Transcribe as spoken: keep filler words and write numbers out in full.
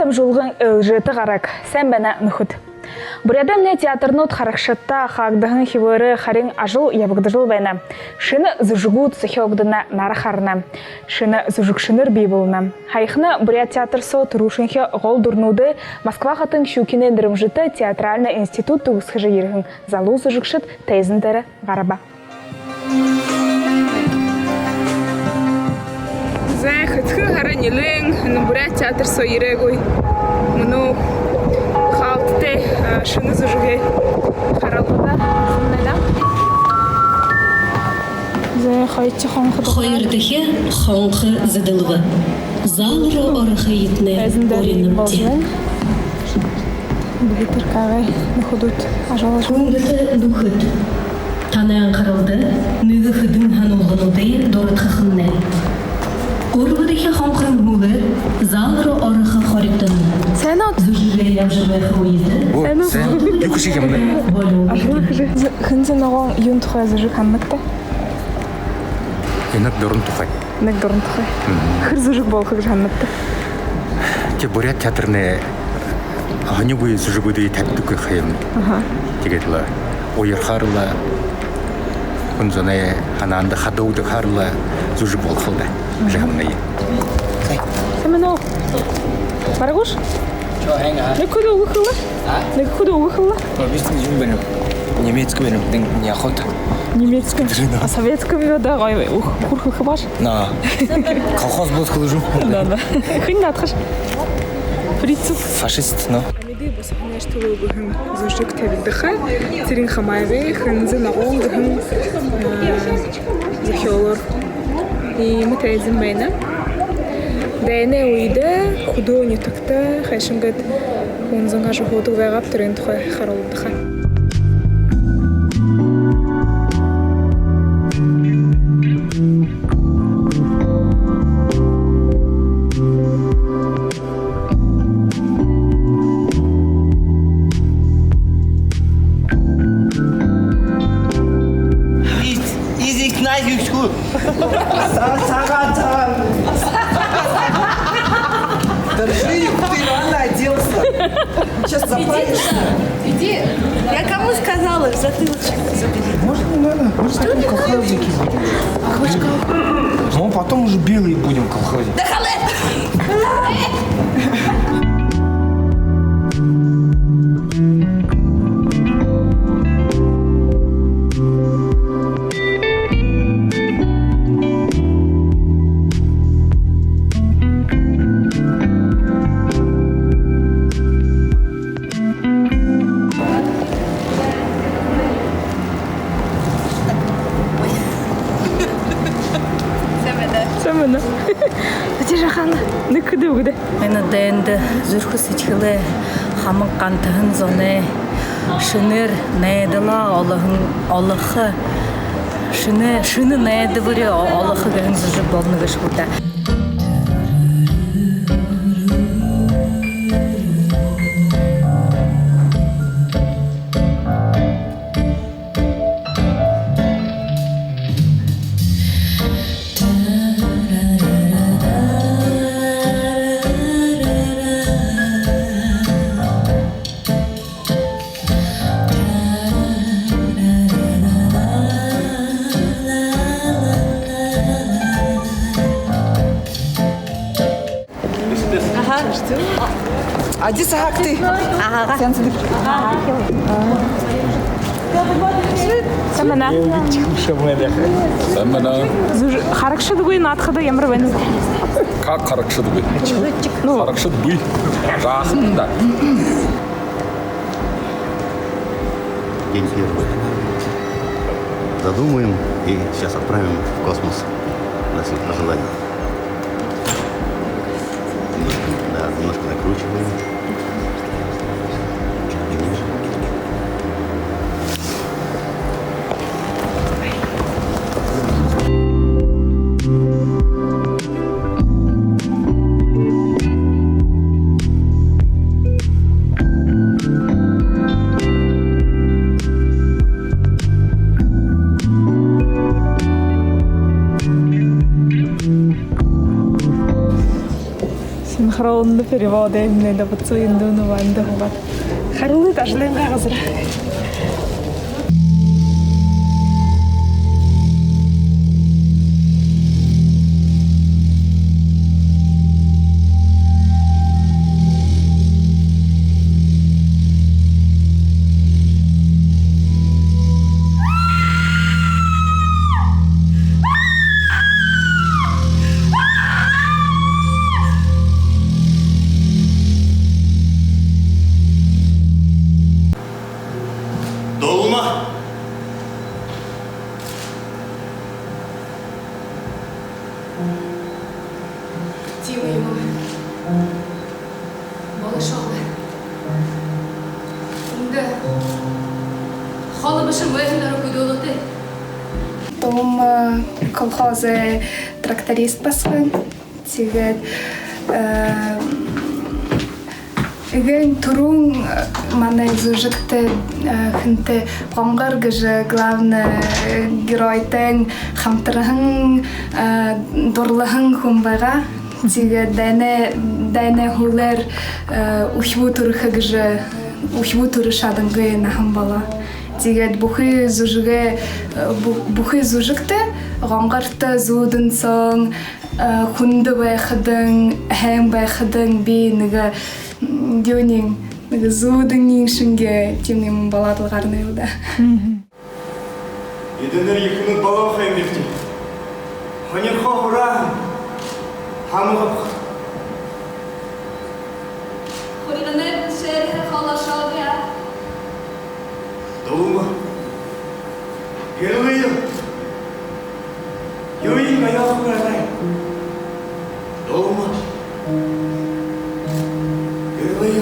Жуулган ээлжээтэ гараг. Сайн байна, нүхэд. Буряадаймнай театрнууд харагшадта хаагдаһан хибээрээ харин ажал ябагдажал байна. Шэнэ зүжэгүүд зохёогдоно, нара харана. Шэнэ зүжэгшэнэр бии болоно. Һаяхана Буряад театр соо түрүүшынхиеэ гол дүрэнүүдые Москва хотын Щукинай нэрэмжэтэ театральна институт түгэсхэжэ ерэһэн залуу зүжэгшэд тайзан дээрэ гараба. Зай, хэдхэн һара нилээн, энэ Буряад театр соо ерээгүй. Мүнөө хаалтатай, а, шэнэ зүжэгээ хараха даа. Зай, хоёрдохи хонходо. Хоёрдохи хонхо зэдэлбэ. Зал руу орохыетнай уринабди. Бэетэркагай нүхэдүүд ажаллажа. Хүндэтэ нүхэд, танай анхаралда нэгэ хэдэн һануулгануудые дурадхахамнай. Гурбадахи хонхын һүүлээр зал руу орохо хоригдоно. Сайн уу? Зүжэгээр ябажа байха үедэ. Сайн уу? Сайн. Юу хэжэ ябанаб? Болюулдагты. Хэнзэ ногоон юун тухай зүжэг һананабта? Нэгэ дуран тухай. Нэгэ дуран тухай. Мгм. Хэр зүжэг болохо гэжэ һананабта? Тэ Буряад театрнай һонингүй зүжэгүүдые табидаггүй ха юм. Аха. Тиигээд лэ уярхаар лэ, хүн зоной һанаанда хадуугдахаар лэ зүжэг болохол даа. Мгм. Жаһамнай. Сайн байна уу? Барагууш? Чё, хэн аа? Нэгэ хүдөө үгэ хэлэ. А? Нэгэ хүдөө үгэ хэлэ. Объясни, юм байна. Немецкий байна, блин, неохота. Немецкий. А советским юу даа, гоё, үгэ хэлэхэ бааш. На. Колхоз болоод хэлэжэ юм. Да, да. Хэн наадахаш? Фриц. Фашист, но. Амиды бусаһанайш түлөө гэһэн зүжэг табигдаха. Цырен Хамаевай «Хэнзэ ногоон» гэһэн, э, зохёолоор. Иимэ тайзан байна. Дайнай үедэ хүдөө нютагта хайшан гээд үнзэн ажаһуудаг байгааб, тэрээн тухай харуулдаг. Из-, из окна юшку. Са-, сагаан, сагаан. Держи, ты рано оделся. Сейчас запаришься. Иди, иди. Я кому сказала, в затылочек забери. Можно не надо? Мы в каком колхозике будем? А хочешь колхоз? Ну, потом уже белые будем в колхозе. Да халэ! Сайн байна. Сайн байна. Ачи жахан. Нэгэ хүдөө үгэ даа. Энэ дайнда зүрхэ сэдьхэлээ хамаг гантаһан зоной шэнээр найдалаа олоһон, олохо, шэнэ, шэнэ найдабари о-, олохо гэһэн зүжэг болоно гээшэ гү даа. Аха. Адис ахагты. Аха. Сайн байна. Сайн байна. Зүж-, харагшадгүй наадахада ямар байна? Как харагшадгүй? Ну. Харагшадгүй. Жаахан даа. День первый. Задумаем и сейчас отправим в космос на св-, на желание. Немножко, да, немножко закручиваем. Чуть пониже. Синхрон. Онно перевод эмнэ да буцуу эндүүнүү ванда хугад. Харуулыт ажалайнгаа газар. Дулма. Тиимэ юм. Болошоо. Эндэ холо бэшэ, мойһон дороо хүдэлөөтэй. Дулма колхозой тракторист басаган. Тиигээд, э, эгээн түрүүн, э, манай зүжэгтэ, э, хэнтэй, Гонгор гэжэ главный, э, геройтойнь хамтарһан, э, дурлаһан хүн байгаа. Тиигээд дайнай, дайнай һүүлээр, э, үхибүү түрэхэ гэжэ, үхибүү түрэ шадангүй наһан болоо. Тиигээд бүхы зүжэгэй, э, бү-, бүхы зүжэгтэ Гонгорто зүүдэн соонь, э, хүндэ байхадань, һайн байхадань, би нэгэ, м, юуниинь, нэгэ зүүдэнэй шэнги тиимэ юумэн болоод лэ гарнаб даа. Эдэнэр ехэнүүд болоо ха юм бибди. Һонирхоо һурааһан, һамга абаха. Хурьганай бэлшээрһээ холошооб яа. Дулма. Гэрэлэй. Юуень гоёо хураатай. Дулма. Гэрэлэй.